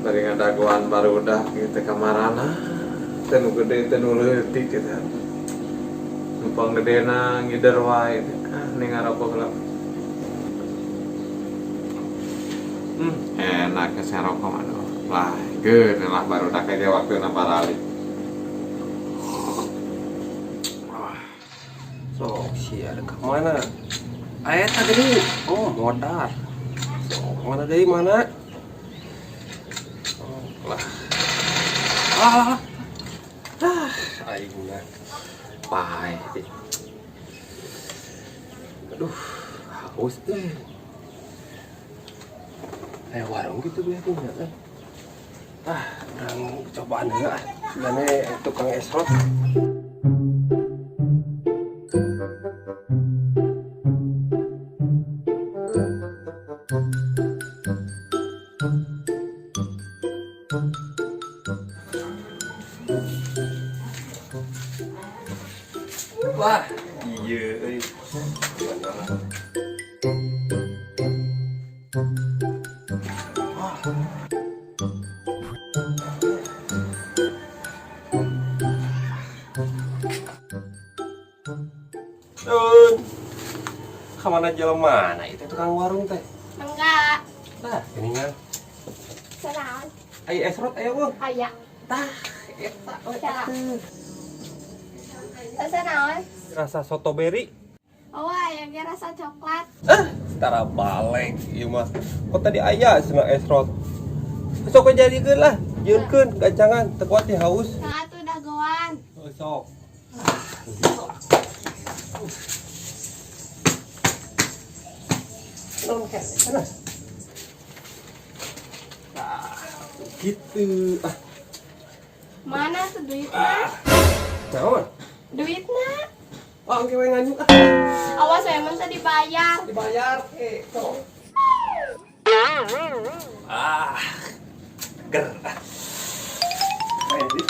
Bari ngadagoan barudak gitu kamarana teh, nu gede teh, nu leutik gitu. Numpang gedena ngider wae teh. Ah, ning ngarokok heula. Enak ke rokok mah, aduh. Lah, geus lah barudak ge waktuna parali. Wah. Sok sia ada ke mana? Aya tadi. Oh, modar. Sok mana deui, mana? Oh, lah. Lah lah lah. Ah, aing mah. Pae. Aduh, haus euy. Eh, warung gitu biasanya kan. Ah, urang cobaan heula ah. Sigana tukang es rot. Wah, iya euy. Bener. Wah. Nun. Kemana jelema mana itu tukang warung teh? Enggak. Nah, ini kan. Senang. Ayo es rot ayo, Bu. Aya. Tah, eta we Ya. atuh. Rasa naon? Rasa strawberry. Oh, ayamnya rasa coklat. Ah, setara balik ieu mah. Kok tadi aya cenah es rot. Sok jadikeun lah, jieunkeun gancangan teu kuat di haus. Nah, atuh dagoan. Oh, sok. Non kayak sana. Ah, gitu. Ah, Mana tuh duitnya? Naon? Duitnya? Oh, engke we nganjuk ah. Awas emang tadi dibayar. Dibayar eh sok. Ah. Ger. Ah. Main di.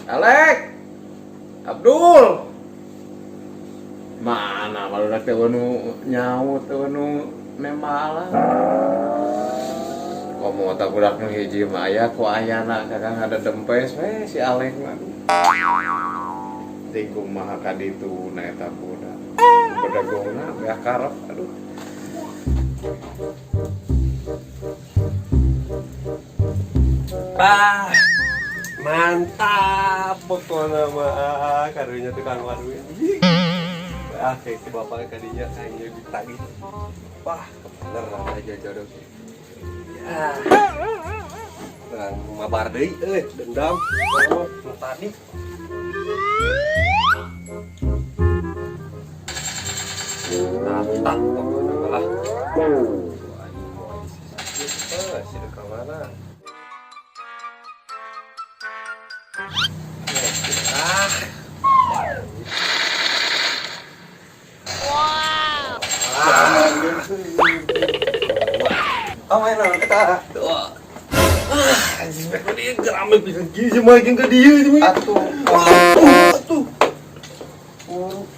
Alek! Abdul! Mana barudak teh nu nyaut teh nu nembalan. Komo tak budak nu hiji mah aya ku ayana kakang ada dempes we si Alek mah. Ting kumaha ka ditu na eta budak. Bedagongna beak karep, aduh. Ah, mantap pokoknya mah karunya tukang warung ini. Ah, kayak si bapak kadinya kayaknya ditagih. Wah, bener aja jodoh. Ya. Urang mabar deui euy, dendam. Oh, nu tadi. Tata pokoknya mah lah. Tuh, aing mau disisir. Eh, si ka mana? Ah. Wow. Oh, main naon eta? Ah, anjing mek dia gerame pisan kieu sih mah jeung ka dieu sih mah. Atuh, Atuh.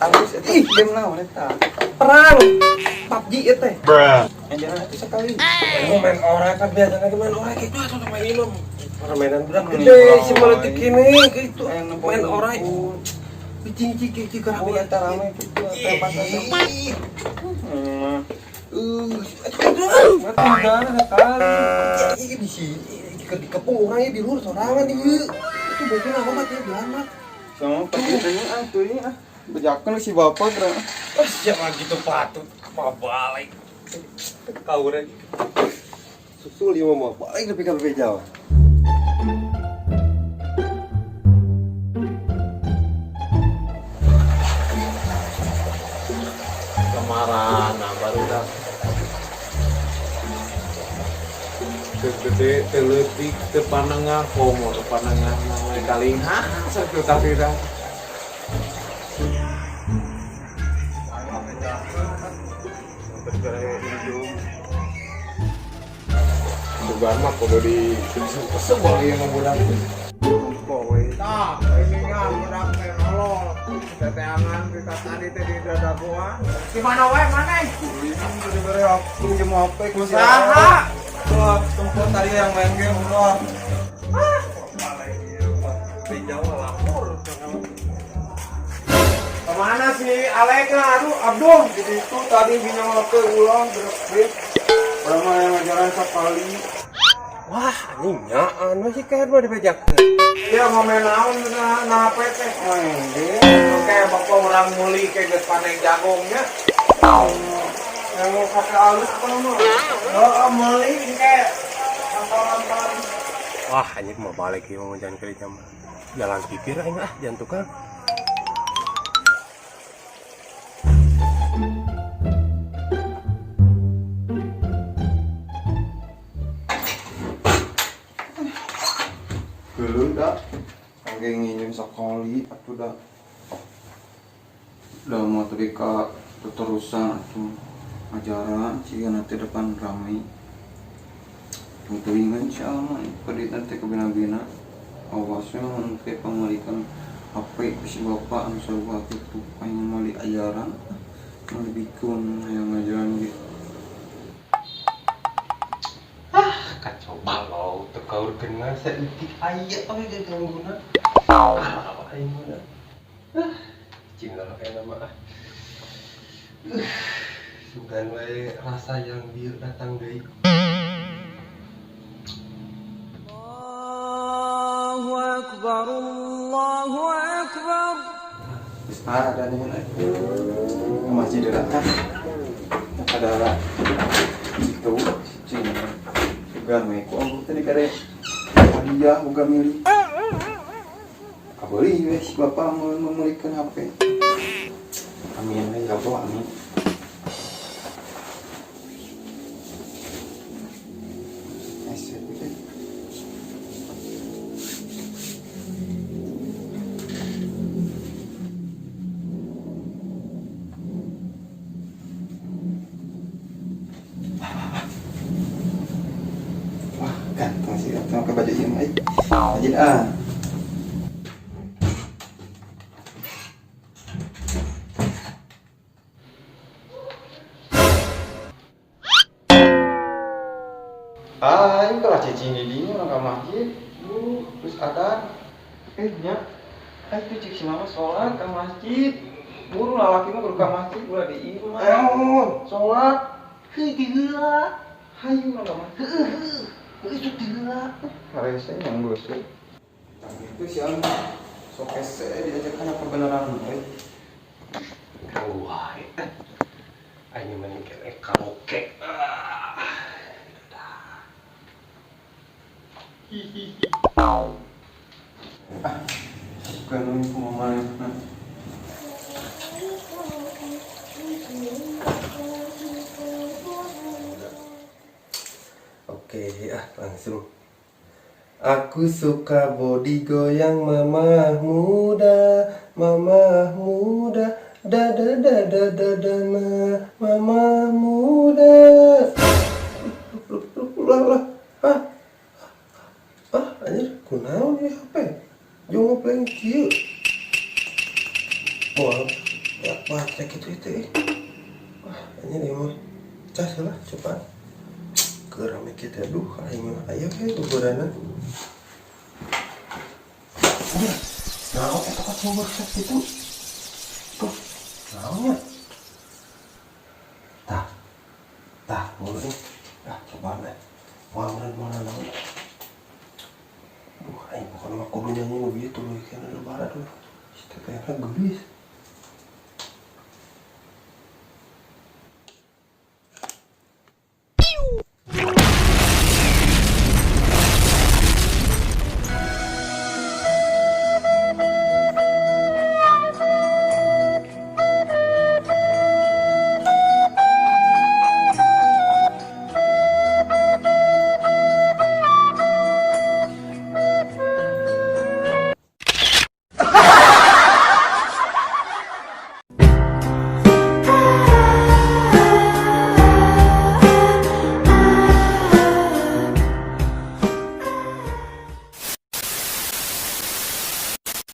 Alus eta game naon eta? Perang. PUBG ieu teh. Anjana atuh sekali. Emang main orang kan biasa kan main orang gitu atuh main ini mah permainan budak gede sih maletik ini gitu. Yang nempo Main orang. Cing cing cing Oh, rame. eta rame gitu eta pas atuh. Mati dah sekali. Ya, ini di sini jika dikepung orangnya di luar sorangan di itu baju apa mati belanak. Sama teh ah tuh ini ah. Bejakeun si bapak geura. Oh, siapa gitu patut apa balik. Kau lagi. Susul ieu mah balik lebih ka beja. Kamarana barudak. Teu gede, teu leutik, teu panengah, komo teu panengah mah we kalingha sakitu tadi. Sugan mah kudu di sebel ieu mah budak. Tah, ini kan budak teh nolol. Teteangan kita tadi teh di dadagoan. Di mana wae maneh? Diberi HP, pinjam HP ku si Saha? Wah, tempat tadi yang main game ulah. Di Jawa lapor. Kemana sih Aleka? Aduh, Abdul. Jadi itu tadi pinjam HP ulang beres. Orang mah yang ngajaran sekali. Wah, anjing nyaan masih kayak mah dibejakeun. Ya mau main naon na HP teh. Main game. Oke, bapak orang muli kayak geus panen jagungnya. Yang mau pakai alus apa mah? Oh, muli kayak nonton-nonton. Wah, anjing mau balik ieu mau jalan ke mah. Jalan pipir aing ah, jangan tukang. Dulu dah. Oke nginjem sekali atuh dah. Udah mau tapi ka terusan atuh ajaran sih nanti depan ramai. Tungguin insyaallah kredit nanti ke bina-bina. Awasnya nanti pemilikan HP si bapak anu sarua kitu aing meuli ajaran nu dibikeun hayang ngajaran ge. Kacau balau teu kaurkeun saeutik aya oge gagangguna. Ah, aing mah. Ah, cing lah kayak nama ah. Sugan we rasa yang bieu datang deui. Allahu Akbar, Allahu Akbar. Geus ada nih euy. Ke masjid heula kan. Ada itu cing. Sugan we ku ambu teh dikare hadiah boga milik. Kabeuli we si bapak mau memelikeun HP. Amin we ya Allah amin. Esep teh. Wah, ganteng sih ganteng pakai baju ieu mah. Masjid ah. Ah, ini kalau cicing di dinya orang ke masjid. Bu, terus adan. Nya. Ah, itu cik si mama sholat ke masjid. Buru lalaki mah kudu ka masjid ulah di imah. Sholat. Heuh di heula. Hayu urang ka masjid. Heuh, heuh. Itu di heula. Harese yang geus. Itu si anu sok hese diajarkan apa beneran euy. Ganggu wae. Aing mah keneh karaoke. Ah. Bukan ku mama. Oke, ah langsung. Aku suka body goyang mama muda, dada dada dada na, mama muda. Lah lah, ah, ah, anjir, kunaon ya HP? Jeung ngeplank kieu. Wah, ya baterai kitu itu eh. Wah, anjir ieu mah. Cas lah, coba. Kerame kita aduh, aing mah aya we beubeurana. Anjir, naon eta kacau rusak kitu? Tuh, naonnya? Tah. Tah, boleh. Ah, coba deh. Wah, bener naon. Duh, aing pokona mah kudu nyanyi nu bieu tuluy kana lebaran duh. Si tetehna geulis.